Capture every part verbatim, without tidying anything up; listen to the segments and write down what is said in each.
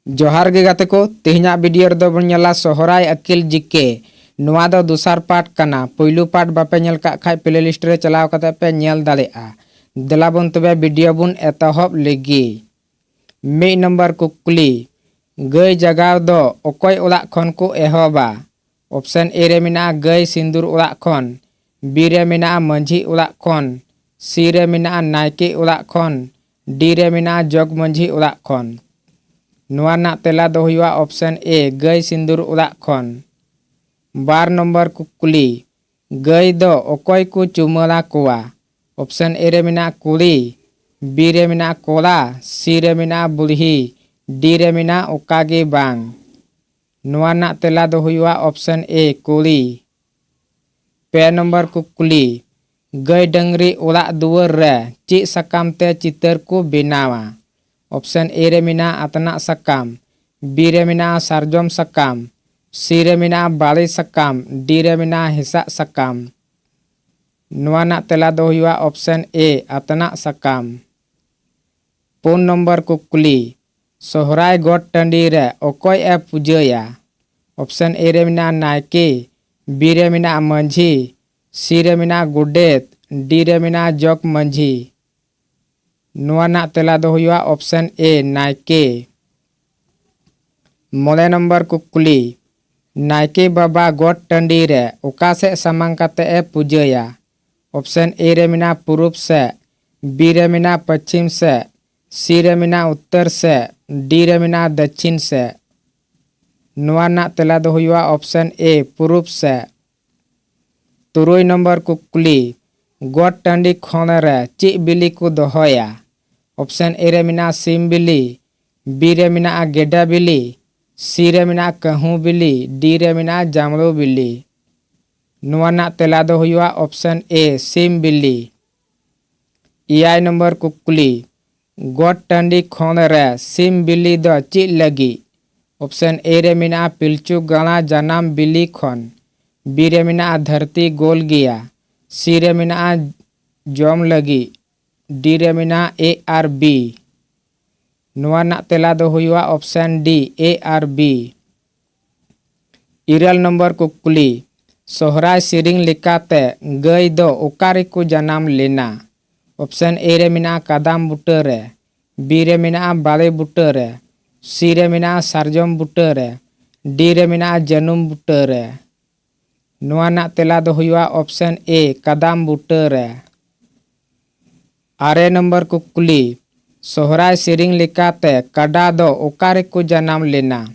ᱡᱚᱦᱟᱨ ᱜᱮ ᱜᱟᱛᱮ ᱠᱚ, ᱛᱮᱦᱮᱧᱟᱜ ᱵᱷᱤᱰᱤᱭᱳ ᱨᱮᱫᱚ ᱵᱚᱱ ᱧᱮᱞᱟ ᱥᱚᱦᱨᱟᱭ ᱟᱹᱠᱤᱞ ᱡᱤᱠᱮ᱾ ᱱᱚᱣᱟ ᱫᱚ ᱫᱚᱥᱟᱨ ᱯᱟᱨᱴ ᱠᱟᱱᱟ᱾ ᱯᱩᱭᱞᱩ ᱯᱟᱨᱴ ᱵᱟᱯᱮ ᱧᱮᱞ ᱠᱟᱜ ᱠᱷᱟᱡ ᱯᱞᱮᱞᱤᱥᱴ ᱨᱮ ᱪᱟᱞᱟᱣ ᱠᱟᱛᱮ ᱯᱮ ᱧᱮᱞ ᱫᱟᱲᱮᱭᱟᱜᱼᱟ᱾ ᱫᱮᱞᱟ ᱵᱚᱱ ᱛᱚᱵᱮ ᱵᱷᱤᱰᱤᱭᱳ ᱵᱚᱱ ᱮᱛᱚᱦᱚᱵ ᱞᱮᱜᱮ᱾ ᱢᱤᱫ ᱱᱚᱢᱵᱚᱨ ᱠᱩᱠᱞᱤ, ᱜᱟᱹᱭ ᱡᱟᱜᱟᱣ ᱫᱚ ᱚᱠᱚᱭ ᱚᱲᱟᱜ ᱠᱷᱚᱱ ᱠᱚ ᱮᱦᱚᱵᱟ? ᱚᱯᱥᱮᱱ ᱮ ᱨᱮ ᱢᱮᱱᱟᱜᱼᱟ ᱜᱟᱹᱭ ᱥᱤᱸᱫᱩᱨ ᱚᱲᱟᱜ ᱠᱷᱚᱱ, ᱵᱤ ᱨᱮ ᱢᱮᱱᱟᱜᱼᱟ ᱢᱟᱹᱡᱷᱤ ᱚᱲᱟᱜ ᱠᱷᱚᱱ, ᱥᱤ ᱨᱮ ᱢᱮᱱᱟᱜᱼᱟ ᱱᱟᱭᱠᱮ ᱚᱲᱟᱜ ᱠᱷᱚᱱ, ᱰᱤ ᱨᱮ ᱢᱮᱱᱟᱜᱼᱟ ᱡᱚᱜᱽ ᱢᱟᱹᱡᱷᱤ ᱚᱲᱟᱜ ᱠᱷᱚᱱ᱾ ᱱᱚᱣᱟ ᱨᱮᱱᱟᱜ ᱛᱮᱞᱟ ᱫᱚ ᱦᱩᱭᱩᱜᱼᱟ ᱚᱯᱥᱮᱱ ᱮ, ᱜᱟᱹᱭ ᱥᱤᱸᱫᱩᱨ ᱚᱲᱟᱜ ᱠᱷᱚᱱ᱾ ᱵᱟᱨ ᱱᱚᱢᱵᱚᱨ ᱠᱩᱠᱞᱤ, ᱜᱟᱹᱭ ᱫᱚ ᱚᱠᱚᱭ ᱠᱚ ᱪᱩᱢᱟᱹᱲᱟ ᱠᱚᱣᱟ? ᱚᱯᱥᱮᱱ ᱮ ᱨᱮ ᱢᱮᱱᱟᱜᱼᱟ ᱠᱩᱲᱤ, ᱵᱤ ᱨᱮ ᱢᱮᱱᱟᱜᱼᱟ ᱠᱚᱲᱟ, ᱥᱤ ᱨᱮ ᱢᱮᱱᱟᱜᱼᱟ ᱵᱩᱲᱦᱤ, ᱰᱤ ᱨᱮ ᱢᱮᱱᱟᱜᱼᱟ ᱚᱠᱟ ᱜᱮ ᱵᱟᱝ᱾ ᱱᱚᱣᱟ ᱨᱮᱱᱟᱜ ᱛᱮᱞᱟ ᱫᱚ ᱦᱩᱭᱩᱜᱼᱟ ᱚᱯᱥᱮᱱ ᱮ, ᱠᱩᱲᱤ᱾ ᱯᱮ ᱱᱚᱢᱵᱚᱨ ᱠᱩᱠᱞᱤ, ᱜᱟᱹᱭ ᱰᱟᱹᱝᱨᱤ ᱚᱲᱟᱜ ᱫᱩᱣᱟᱹᱨ ᱨᱮ ᱪᱮᱫ ᱥᱟᱠᱟᱢ ᱛᱮ ᱪᱤᱛᱟᱹᱨ ᱠᱚ ᱵᱮᱱᱟᱣᱟ? ᱚᱯᱥᱮᱱ ᱮ ᱨᱮ ᱢᱮᱱᱟᱜᱼᱟ ᱟᱛᱱᱟᱜ ᱥᱟᱠᱟᱢ, ᱵᱤ ᱨᱮ ᱢᱮᱱᱟᱜᱼᱟ ᱥᱟᱨᱡᱚᱢ ᱥᱟᱠᱟᱢ, ᱥᱤ ᱨᱮ ᱢᱮᱱᱟᱜᱼᱟ ᱵᱟᱲᱮ ᱥᱟᱠᱟᱢ, ᱰᱤ ᱨᱮ ᱢᱮᱱᱟᱜᱼᱟ ᱦᱮᱸᱥᱟᱜ ᱥᱟᱠᱟᱢ᱾ ᱱᱚᱣᱟ ᱨᱮᱱᱟᱜ ᱛᱮᱞᱟ ᱫᱚ ᱦᱩᱭᱩᱜᱼᱟ ᱚᱯᱥᱮᱱ ᱮ, ᱟᱛᱱᱟᱜ ᱥᱟᱠᱟᱢ᱾ ᱯᱩᱱ ᱱᱚᱢᱵᱚᱨ ᱠᱩᱠᱞᱤ, ᱥᱚᱦᱨᱟᱭ ᱜᱚᱴ ᱴᱟᱺᱰᱤ ᱨᱮ ᱚᱠᱚᱭ ᱮ ᱯᱩᱡᱟᱹᱭᱟ? ᱚᱯᱥᱮᱱ ᱮ ᱨᱮ ᱢᱮᱱᱟᱜᱼᱟ ᱱᱟᱭᱠᱮ, ᱵᱤ ᱨᱮ ᱢᱮᱱᱟᱜᱼᱟ ᱢᱟᱹᱡᱷᱤ, ᱥᱤ ᱨᱮ ᱢᱮᱱᱟᱜᱼᱟ ᱜᱚᱰᱮᱛ, ᱰᱤ ᱨᱮ ᱢᱮᱱᱟᱜᱼᱟ ᱡᱚᱜᱽ ᱢᱟᱹᱡᱷᱤ᱾ ᱱᱚᱣᱟ ᱨᱮᱱᱟᱜ ᱛᱮᱞᱟ ᱫᱚ ᱦᱩᱭᱩᱜᱼᱟ ᱚᱯᱥᱮᱱ ᱮ, ᱱᱟᱭᱠᱮ᱾ ᱢᱚᱬᱮ ᱱᱚᱢᱵᱚᱨ ᱠᱩᱠᱞᱤ, ᱱᱟᱭᱠᱮ ᱵᱟᱵᱟ ᱜᱚᱴ ᱴᱟᱺᱰᱤ ᱨᱮ ᱚᱠᱟ ᱥᱮᱫ ᱥᱟᱢᱟᱝ ᱠᱟᱛᱮ ᱮ ᱯᱩᱡᱟᱹᱭᱟ? ᱚᱯᱥᱮᱱ ᱮ ᱨᱮ ᱢᱮᱱᱟᱜᱼᱟ ᱯᱩᱨᱩᱵ ᱥᱮᱫ, ᱵᱤ ᱨᱮ ᱢᱮᱱᱟᱜᱼᱟ ᱯᱚᱪᱷᱤᱢ ᱥᱮᱫ, ᱥᱤ ᱨᱮ ᱢᱮᱱᱟᱜᱼᱟ ᱩᱛᱛᱚᱨ ᱥᱮᱫ, ᱰᱤ ᱨᱮ ᱢᱮᱱᱟᱜᱼᱟ ᱫᱚᱠᱠᱷᱤᱱ ᱥᱮᱫ᱾ ᱱᱚᱣᱟ ᱨᱮᱱᱟᱜ ᱛᱮᱞᱟ ᱫᱚ ᱦᱩᱭᱩᱜᱼᱟ ᱚᱯᱥᱮᱱ ᱮ, ᱯᱩᱨᱩᱵ ᱥᱮᱫ᱾ ᱛᱩᱨᱩᱭ ᱱᱚᱢᱵᱚᱨ ᱠᱩᱠᱞᱤ, ᱜᱚᱴ ᱴᱟᱺᱰᱤ ᱠᱷᱚᱸᱰ ᱨᱮ ᱪᱮᱫ ᱵᱤᱞᱤ ᱠᱚ ᱫᱚᱦᱚᱭᱟ? ᱚᱯᱥᱮᱱ ᱮ ᱨᱮ ᱢᱮᱱᱟᱜᱼᱟ ᱥᱤᱢ ᱵᱤᱞᱤ, ᱵᱤ ᱨᱮ ᱢᱮᱱᱟᱜᱼᱟ ᱜᱮᱰᱮ ᱵᱤᱞᱤ, ᱥᱤ ᱨᱮ ᱢᱮᱱᱟᱜᱼᱟ ᱠᱟᱹᱦᱩ ᱵᱤᱞᱤ, ᱰᱤ ᱨᱮ ᱢᱮᱱᱟᱜᱼᱟ ᱡᱟᱢᱲᱩ ᱵᱤᱞᱤ᱾ ᱱᱚᱣᱟ ᱨᱮᱱᱟᱜ ᱛᱮᱞᱟ ᱫᱚ ᱦᱩᱭᱩᱜᱼᱟ ᱚᱯᱥᱮᱱ ᱮ, ᱥᱤᱢ ᱵᱤᱞᱤ᱾ ᱮᱭᱟᱭ ᱱᱚᱢᱵᱚᱨ ᱠᱩᱠᱞᱤ, ᱜᱚᱴ ᱴᱟᱺᱰᱤ ᱠᱷᱚᱸᱰ ᱨᱮ ᱥᱤᱢ ᱵᱤᱞᱤ ᱫᱚ ᱪᱮᱫ ᱞᱟᱹᱜᱤᱫ? ᱚᱯᱥᱮᱱ ᱮ ᱨᱮ ᱢᱮᱱᱟᱜᱼᱟ ᱯᱤᱞᱪᱩ ᱜᱟᱲᱟ ᱡᱟᱱᱟᱢ ᱵᱤᱞᱤ ᱠᱷᱚᱱ, ᱵᱤ ᱨᱮ ᱢᱮᱱᱟᱜᱼᱟ ᱫᱷᱟᱹᱨᱛᱤ ᱜᱳᱞ ᱜᱮᱭᱟ, ᱥᱤ ᱨᱮ ᱢᱮᱱᱟᱜᱼᱟ ᱡᱚᱢ ᱞᱟᱹᱜᱤᱫ, ᱰᱤ ᱨᱮ ᱢᱮᱱᱟᱜᱼᱟ ᱮ ᱟᱨ ᱵᱤ᱾ ᱱᱚᱣᱟ ᱨᱮᱱᱟᱜ ᱛᱮᱞᱟ ᱫᱚ ᱦᱩᱭᱩᱜᱼᱟ option D, A R B᱾ ᱤᱨᱟᱹᱞ ᱱᱚᱢᱵᱚᱨ ᱠᱩᱠᱞᱤ, ᱥᱚᱦᱨᱟᱭ ᱥᱮᱨᱮᱧ ᱞᱮᱠᱟᱛᱮ ᱜᱟᱹᱭ ᱫᱚ ᱚᱠᱟ ᱨᱮᱠᱚ ᱡᱟᱱᱟᱢ ᱞᱮᱱᱟ? Option A ᱨᱮ ᱢᱮᱱᱟᱜᱼᱟ ᱠᱟᱫᱟᱢ ᱵᱩᱴᱟᱹ ᱨᱮ, B ᱨᱮ ᱢᱮᱱᱟᱜᱼᱟ ᱵᱟᱲᱮ ᱵᱩᱴᱟᱹ ᱨᱮ, C ᱨᱮ ᱢᱮᱱᱟᱜᱼᱟ ᱥᱟᱨᱡᱚᱢ ᱵᱩᱴᱟᱹ ᱨᱮ, D ᱨᱮ ᱢᱮᱱᱟᱜᱼᱟ ᱡᱟᱹᱱᱩᱢ ᱵᱩᱴᱟᱹ ᱨᱮ᱾ ᱱᱚᱣᱟ ᱨᱮᱱᱟᱜ ᱛᱮᱞᱟ ᱫᱚ ᱦᱩᱭᱩᱜᱼᱟ option A, ᱠᱟᱫᱟᱢ ᱵᱩᱴᱟᱹ ᱨᱮ᱾ ᱟᱨᱮ ᱱᱚᱢᱵᱚᱨ ᱠᱩᱠᱞᱤ, ᱥᱚᱦᱨᱟᱭ ᱥᱮᱨᱮᱧ ᱞᱮᱠᱟᱛᱮ ᱠᱟᱰᱟ ᱫᱚ ᱚᱠᱟ ᱨᱮᱠᱚ ᱡᱟᱱᱟᱢ ᱞᱮᱱᱟ?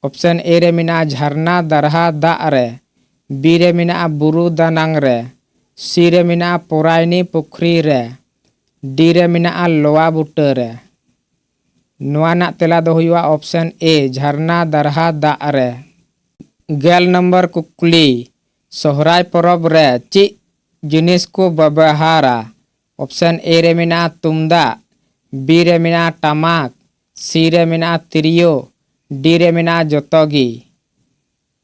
Option A ᱨᱮ ᱢᱮᱱᱟᱜᱼᱟ ᱡᱷᱟᱨᱱᱟ ᱫᱟᱨᱦᱟ ᱫᱟᱜ ᱨᱮ, B ᱨᱮ ᱢᱮᱱᱟᱜᱼᱟ ᱵᱩᱨᱩ ᱫᱟᱱᱟᱝ ᱨᱮ, C ᱨᱮ ᱢᱮᱱᱟᱜᱼᱟ ᱯᱚᱨᱟᱭᱱᱤ ᱯᱩᱠᱷᱨᱤ ᱨᱮ, D ᱨᱮ ᱢᱮᱱᱟᱜᱼᱟ ᱞᱚᱣᱟ ᱵᱩᱴᱟᱹ ᱨᱮ᱾ ᱱᱚᱣᱟ ᱨᱮᱱᱟᱜ ᱛᱮᱞᱟ ᱫᱚ ᱦᱩᱭᱩᱜᱼᱟ option A, ᱡᱷᱟᱨᱱᱟ ᱫᱟᱨᱦᱟ ᱫᱟᱜ ᱨᱮ᱾ ᱜᱮᱞ ᱱᱚᱢᱵᱚᱨ ᱠᱩᱠᱞᱤ, ᱥᱚᱦᱨᱟᱭ ᱯᱚᱨᱚᱵᱽ ᱨᱮ ᱪᱮᱫ ᱡᱤᱱᱤᱥ ᱠᱚ ᱵᱮᱵᱚᱦᱟᱨᱟ? Option A ᱨᱮ ᱢᱮᱱᱟᱜᱼᱟ ᱛᱩᱢᱫᱟᱜ, B ᱨᱮ ᱢᱮᱱᱟᱜᱼᱟ ᱴᱟᱢᱟᱠ, C ᱨᱮ ᱢᱮᱱᱟᱜᱼᱟ ᱛᱤᱨᱭᱳ, D ᱨᱮ ᱢᱮᱱᱟᱜᱼᱟ ᱡᱚᱛᱚ ᱜᱮ᱾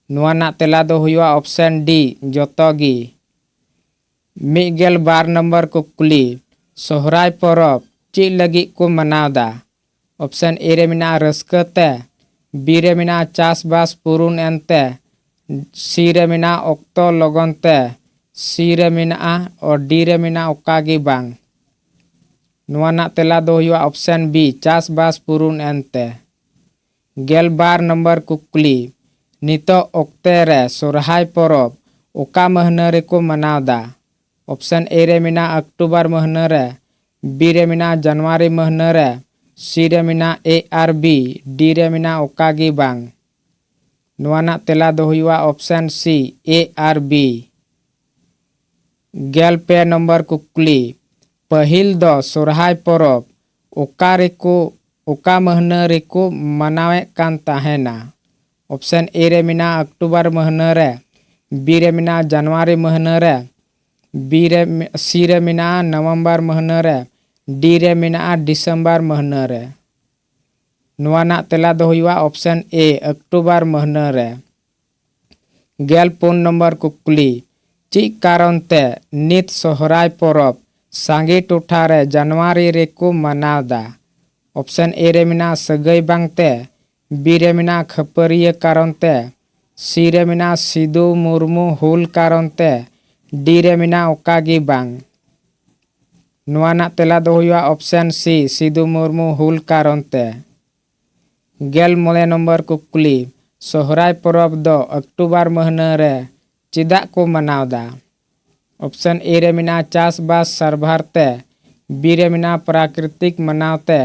ᱱᱚᱣᱟ ᱨᱮᱱᱟᱜ ᱛᱮᱞᱟ ᱫᱚ ᱦᱩᱭᱩᱜᱼᱟ option D, ᱡᱚᱛᱚ ᱜᱮ᱾ ᱢᱤᱫ ᱜᱮᱞ ᱵᱟᱨ ᱱᱚᱢᱵᱚᱨ ᱠᱩᱠᱞᱤ, ᱥᱚᱦᱨᱟᱭ ᱯᱚᱨᱚᱵᱽ ᱪᱮᱫ ᱞᱟᱹᱜᱤᱫ ᱠᱚ ᱢᱟᱱᱟᱣᱫᱟ? Option A ᱨᱮ ᱢᱮᱱᱟᱜᱼᱟ ᱨᱟᱹᱥᱠᱟᱹ ᱛᱮ, B ᱨᱮ ᱢᱮᱱᱟᱜᱼᱟ ᱪᱟᱥᱵᱟᱥ ᱯᱩᱨᱩᱱ ᱮᱱᱛᱮ, C ᱨᱮ ᱢᱮᱱᱟᱜᱼᱟ ᱚᱠᱛᱚ ᱞᱚᱜᱚᱱ ᱛᱮ, C ᱨᱮ ᱢᱮᱱᱟᱜᱼᱟ ᱚ D ᱨᱮ ᱢᱮᱱᱟᱜᱼᱟ ᱚᱠᱟ ᱜᱮ ᱵᱟᱝ᱾ ᱱᱚᱣᱟ ᱨᱮᱱᱟᱜ ᱛᱮᱞᱟ ᱫᱚ ᱦᱩᱭᱩᱜᱼᱟ option B, ᱪᱟᱥᱵᱟᱥ ᱯᱩᱨᱩᱱ ᱮᱱᱛᱮ᱾ ᱜᱮᱞ ᱵᱟᱨ ᱱᱚᱢᱵᱚᱨ ᱠᱩᱠᱞᱤ, ᱱᱤᱛᱚᱜ ᱚᱠᱛᱮ ᱨᱮ ᱥᱚᱨᱦᱟᱭ ᱯᱚᱨᱚᱵᱽ ᱚᱠᱟ ᱢᱟᱹᱦᱱᱟᱹ ᱨᱮᱠᱚ ᱢᱟᱱᱟᱣᱫᱟ? Option A ᱨᱮ ᱢᱮᱱᱟᱜᱼᱟ ᱚᱠᱴᱳᱵᱚᱨ ᱢᱟᱹᱦᱱᱟᱹ ᱨᱮ, B ᱨᱮ ᱢᱮᱱᱟᱜᱼᱟ ᱡᱟᱱᱩᱣᱟᱨᱤ ᱢᱟᱹᱦᱱᱟᱹ ᱨᱮ, C ᱨᱮ ᱢᱮᱱᱟᱜᱼᱟ A ᱟᱨ B, D ᱨᱮ ᱢᱮᱱᱟᱜᱼᱟ ᱚᱠᱟ ᱜᱮ ᱵᱟᱝ᱾ ᱱᱚᱣᱟ ᱨᱮᱱᱟᱜ ᱛᱮᱞᱟ ᱫᱚ ᱦᱩᱭᱩᱜᱼᱟ option C, A R B᱾ ᱜᱮᱞ ᱯᱮ ᱱᱚᱢᱵᱚᱨ ᱠᱩᱠᱞᱤ, ᱯᱟᱹᱦᱤᱞ ᱫᱚ ᱥᱚᱨᱦᱟᱭ ᱯᱚᱨᱚᱵᱽ ᱚᱠᱟ ᱨᱮᱠᱚ, ᱚᱠᱟ ᱢᱟᱹᱦᱱᱟᱹ ᱨᱮᱠᱚ ᱢᱟᱱᱟᱣᱮᱫ ᱠᱟᱱ ᱛᱟᱦᱮᱱᱟ? Option A ᱨᱮ ᱢᱮᱱᱟᱜᱼᱟ ᱚᱠᱴᱳᱵᱚᱨ ᱢᱟᱹᱦᱱᱟᱹ ᱨᱮ, B ᱨᱮ ᱢᱮᱱᱟᱜᱼᱟ ᱡᱟᱱᱩᱣᱟᱨᱤ ᱢᱟᱹᱦᱱᱟᱹ ᱨᱮ, B ᱨᱮ, C ᱨᱮ ᱢᱮᱱᱟᱜᱼᱟ ᱱᱚᱵᱷᱮᱢᱵᱚᱨ ᱢᱟᱹᱦᱱᱟᱹ ᱨᱮ, D ᱨᱮ ᱢᱮᱱᱟᱜᱼᱟ ᱰᱤᱥᱮᱢᱵᱚᱨ ᱢᱟᱹᱦᱱᱟᱹ ᱨᱮ᱾ ᱱᱚᱣᱟ ᱨᱮᱱᱟᱜ ᱛᱮᱞᱟ ᱫᱚ ᱦᱩᱭᱩᱜᱼᱟ option A, ᱚᱠᱴᱳᱵᱚᱨ ᱢᱟᱹᱦᱱᱟᱹ ᱨᱮ᱾ ᱜᱮᱞ ᱯᱩᱱ ᱱᱚᱢᱵᱚᱨ ᱠᱩᱠᱞᱤ, ᱪᱮᱫ ᱠᱟᱨᱚᱱ ᱛᱮ ᱱᱤᱛ ᱥᱚᱦᱨᱟᱭ ᱯᱚᱨᱚᱵᱽ ᱥᱟᱸᱜᱮ ᱴᱚᱴᱷᱟ ᱨᱮ ᱡᱟᱱᱩᱣᱟᱨᱤ ᱨᱮᱠᱚ ᱢᱟᱱᱟᱣᱫᱟ? ᱚᱯᱥᱮᱱ ᱮ ᱨᱮ ᱢᱮᱱᱟᱜᱼᱟ ᱥᱟᱹᱜᱟᱹᱭ ᱵᱟᱝᱛᱮ, ᱵᱤ ᱨᱮ ᱢᱮᱱᱟᱜᱼᱟ ᱠᱷᱟᱹᱯᱟᱹᱨᱤᱭᱟᱹ ᱠᱟᱨᱚᱱ ᱛᱮ, ᱥᱤ ᱨᱮ ᱢᱮᱱᱟᱜᱼᱟ ᱥᱤᱫᱩ ᱢᱩᱨᱢᱩ ᱦᱩᱞ ᱠᱟᱨᱚᱱ ᱛᱮ, ᱰᱤ ᱨᱮ ᱢᱮᱱᱟᱜᱼᱟ ᱚᱠᱟ ᱜᱮ ᱵᱟᱝ᱾ ᱱᱚᱣᱟ ᱨᱮᱱᱟᱜ ᱛᱮᱞᱟ ᱫᱚ ᱦᱩᱭᱩᱜᱼᱟ ᱚᱯᱥᱮᱱ ᱥᱤ, ᱥᱤᱫᱩ ᱢᱩᱨᱢᱩ ᱦᱩᱞ ᱠᱟᱨᱚᱱ ᱛᱮ᱾ ᱜᱮᱞ ᱢᱚᱬᱮ ᱱᱚᱢᱵᱚᱨ ᱠᱩᱠᱞᱤ, ᱥᱚᱦᱨᱟᱭ ᱯᱚᱨᱚᱵᱽ ᱫᱚ ᱚᱠᱴᱳᱵᱚᱨ ᱢᱟᱹᱦᱱᱟᱹ ᱨᱮ ᱪᱮᱫᱟᱜ ᱠᱚ ᱢᱟᱱᱟᱣᱫᱟ? ᱚᱯᱥᱮᱱ ᱮ ᱨᱮ ᱢᱮᱱᱟᱜᱼᱟ ᱪᱟᱥᱵᱟᱥ ᱥᱟᱨᱵᱷᱟᱨ ᱛᱮ, ᱵᱤ ᱨᱮ ᱢᱮᱱᱟᱜᱼᱟ ᱯᱨᱟᱠᱨᱤᱛᱤᱠ ᱢᱟᱱᱟᱣ ᱛᱮ,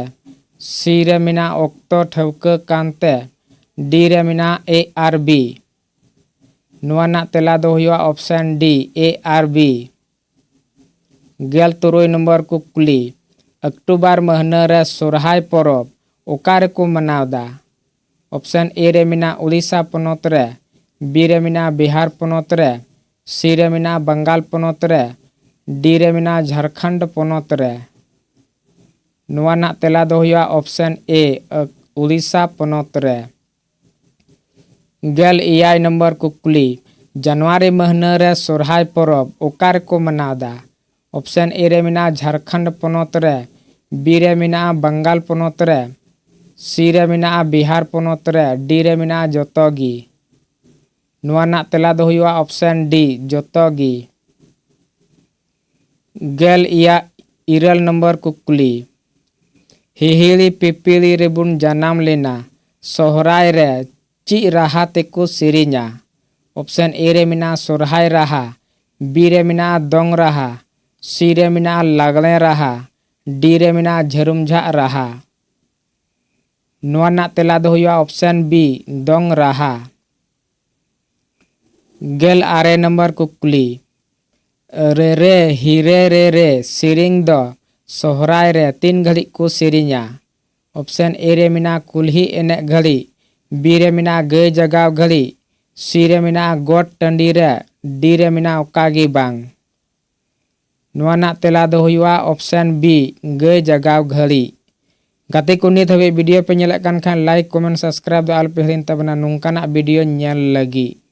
ᱥᱤ ᱨᱮ ᱢᱮᱱᱟᱜᱼᱟ ᱚᱠᱛᱚ ᱴᱷᱟᱹᱣᱠᱟᱹ ᱠᱟᱱᱛᱮ, ᱰᱤ ᱨᱮ ᱢᱮᱱᱟᱜᱼᱟ ᱮ ᱟᱨ ᱵᱤ᱾ ᱱᱚᱣᱟ ᱨᱮᱱᱟᱜ ᱛᱮᱞᱟ ᱫᱚ ᱦᱩᱭᱩᱜᱼᱟ ᱚᱯᱥᱮᱱ ᱰᱤ, ᱮ ᱟᱨ ᱵᱤ᱾ ᱜᱮᱞ ᱛᱩᱨᱩᱭ ᱱᱚᱢᱵᱚᱨ ᱠᱩᱠᱞᱤ, ᱚᱠᱴᱳᱵᱚᱨ ᱢᱟᱹᱦᱱᱟᱹ ᱨᱮ ᱥᱚᱨᱦᱟᱭ ᱯᱚᱨᱚᱵᱽ ᱚᱠᱟ ᱨᱮᱠᱚ ᱢᱟᱱᱟᱣᱫᱟ? ᱚᱯᱥᱮᱱ ᱮ ᱨᱮ ᱢᱮᱱᱟᱜᱼᱟ ᱩᱲᱤᱥᱥᱟ ᱯᱚᱱᱚᱛ ᱨᱮ, ᱵᱤ ᱨᱮ ᱢᱮᱱᱟᱜᱼᱟ ᱵᱤᱦᱟᱨ ᱯᱚᱱᱚᱛ ᱨᱮ, ᱥᱤ ᱨᱮ ᱢᱮᱱᱟᱜᱼᱟ ᱵᱟᱝᱜᱟᱞ ᱯᱚᱱᱚᱛ ᱨᱮ, ᱰᱤ ᱨᱮ ᱢᱮᱱᱟᱜᱼᱟ ᱡᱷᱟᱲᱠᱷᱚᱸᱰ ᱯᱚᱱᱚᱛ ᱨᱮ᱾ ᱱᱚᱣᱟ ᱨᱮᱱᱟᱜ ᱛᱮᱞᱟ ᱫᱚ ᱦᱩᱭᱩᱜᱼᱟ ᱚᱯᱥᱮᱱ ᱮ, ᱩᱲᱤᱥᱥᱟ ᱯᱚᱱᱚᱛ ᱨᱮ᱾ ᱜᱮᱞ ᱮᱭᱟᱭ ᱱᱚᱢᱵᱚᱨ ᱠᱩᱠᱞᱤ, ᱡᱟᱱᱩᱣᱟᱨᱤ ᱢᱟᱹᱦᱱᱟᱹ ᱨᱮ ᱥᱚᱨᱦᱟᱭ ᱯᱚᱨᱚᱵᱽ ᱚᱠᱟ ᱨᱮᱠᱚ ᱢᱟᱱᱟᱣᱫᱟ? ᱚᱯᱥᱮᱱ ᱮ ᱨᱮ ᱢᱮᱱᱟᱜᱼᱟ ᱡᱷᱟᱲᱠᱷᱚᱸᱰ ᱯᱚᱱᱚᱛ ᱨᱮ, ᱵᱤ ᱨᱮ ᱢᱮᱱᱟᱜᱼᱟ ᱵᱟᱝᱜᱟᱞ ᱯᱚᱱᱚᱛ ᱨᱮ, ᱥᱤ ᱨᱮ ᱢᱮᱱᱟᱜᱼᱟ ᱵᱤᱦᱟᱨ ᱯᱚᱱᱚᱛ ᱨᱮ, ᱰᱤ ᱨᱮ ᱢᱮᱱᱟᱜᱼᱟ ᱡᱚᱛᱚ ᱜᱮ᱾ ᱱᱚᱣᱟ ᱨᱮᱱᱟᱜ ᱛᱮᱞᱟ ᱫᱚ ᱦᱩᱭᱩᱜᱼᱟ ᱚᱯᱥᱮᱱ ᱰᱤ, ᱡᱚᱛᱚ ᱜᱮ᱾ ᱜᱮᱞ ᱮᱭᱟ, ᱤᱨᱟᱹᱞ ᱱᱚᱢᱵᱚᱨ ᱠᱩᱠᱞᱤ, ᱦᱤᱦᱤᱲᱤ ᱯᱤᱯᱤᱲᱤ ᱨᱮᱵᱚᱱ ᱡᱟᱱᱟᱢ ᱞᱮᱱᱟ, ᱥᱚᱦᱨᱟᱭ ᱨᱮ ᱪᱮᱫ ᱨᱟᱦᱟ ᱛᱮᱠᱚ ᱥᱮᱨᱮᱧᱟ? ᱚᱯᱥᱮᱱ ᱮ ᱨᱮ ᱢᱮᱱᱟᱜᱼᱟ ᱥᱚᱨᱦᱟᱭ ᱨᱟᱦᱟ, ᱵᱤ ᱨᱮ ᱢᱮᱱᱟᱜᱼᱟ ᱫᱚᱝ ᱨᱟᱦᱟ, ᱥᱤ ᱨᱮ ᱢᱮᱱᱟᱜᱼᱟ ᱞᱟᱜᱽᱬᱮ ᱨᱟᱦᱟ, ᱰᱤ ᱨᱮ ᱢᱮᱱᱟᱜᱼᱟ ᱡᱷᱟᱹᱨᱩᱢ ᱡᱷᱟᱜ ᱨᱟᱦᱟ᱾ ᱱᱚᱣᱟ ᱨᱮᱱᱟᱜ ᱛᱮᱞᱟ ᱫᱚ ᱦᱩᱭᱩᱜᱼᱟ ᱚᱯᱥᱮᱱ ᱵᱤ, ᱫᱚᱝ ᱨᱟᱦᱟ᱾ ᱜᱮᱞ ᱟᱨᱮ ᱱᱚᱢᱵᱚᱨ ᱠᱩᱠᱞᱤ, ᱨᱮ ᱨᱮ ᱦᱤᱨᱮ ᱨᱮ ᱨᱮ ᱥᱮᱨᱮᱧ ᱫᱚ ᱥᱚᱦᱨᱟᱭ ᱨᱮ ᱛᱤᱱ ᱜᱷᱟᱹᱲᱤᱡ ᱠᱚ ᱥᱮᱨᱮᱧᱟ? ᱚᱯᱥᱮᱱ ᱮ ᱨᱮ ᱢᱮᱱᱟᱜᱼᱟ ᱠᱩᱞᱦᱤ ᱮᱱᱮᱡ ᱜᱷᱟᱹᱲᱤᱡ, ᱵᱤ ᱨᱮ ᱢᱮᱱᱟᱜᱼᱟ ᱜᱟᱹᱭ ᱡᱟᱜᱟᱣ ᱜᱷᱟᱹᱲᱤᱡ, ᱥᱤ ᱨᱮ ᱢᱮᱱᱟᱜᱼᱟ ᱜᱚᱴ ᱴᱟᱺᱰᱤ ᱨᱮ, ᱰᱤ ᱨᱮ ᱢᱮᱱᱟᱜᱼᱟ ᱚᱠᱟ ᱜᱮ ᱵᱟᱝ᱾ ᱱᱚᱣᱟ ᱨᱮᱱᱟᱜ ᱛᱮᱞᱟ ᱫᱚ ᱦᱩᱭᱩᱜᱼᱟ ᱚᱯᱥᱮᱱ ᱵᱤ, ᱜᱟᱹᱭ ᱡᱟᱜᱟᱣ ᱜᱷᱟᱹᱲᱤᱡ᱾ ᱜᱟᱛᱮ ᱠᱚ, ᱱᱤᱛ ᱦᱟᱹᱵᱤᱡ ᱵᱷᱤᱰᱤᱭᱳ ᱯᱮ ᱧᱮᱞᱮᱫ ᱠᱟᱱ ᱠᱷᱟᱱ ᱞᱟᱭᱤᱠ, ᱠᱚᱢᱮᱱᱴ, ᱥᱟᱵᱥᱠᱨᱟᱭᱤᱵ ᱫᱚ ᱟᱞᱚᱯᱮ ᱦᱤᱲᱤᱧ ᱛᱟᱵᱚᱱᱟ ᱱᱚᱝᱠᱟᱱᱟᱜ ᱵᱷᱤᱰᱤᱭᱳ ᱧᱮᱞ ᱞᱟᱹᱜᱤᱫ᱾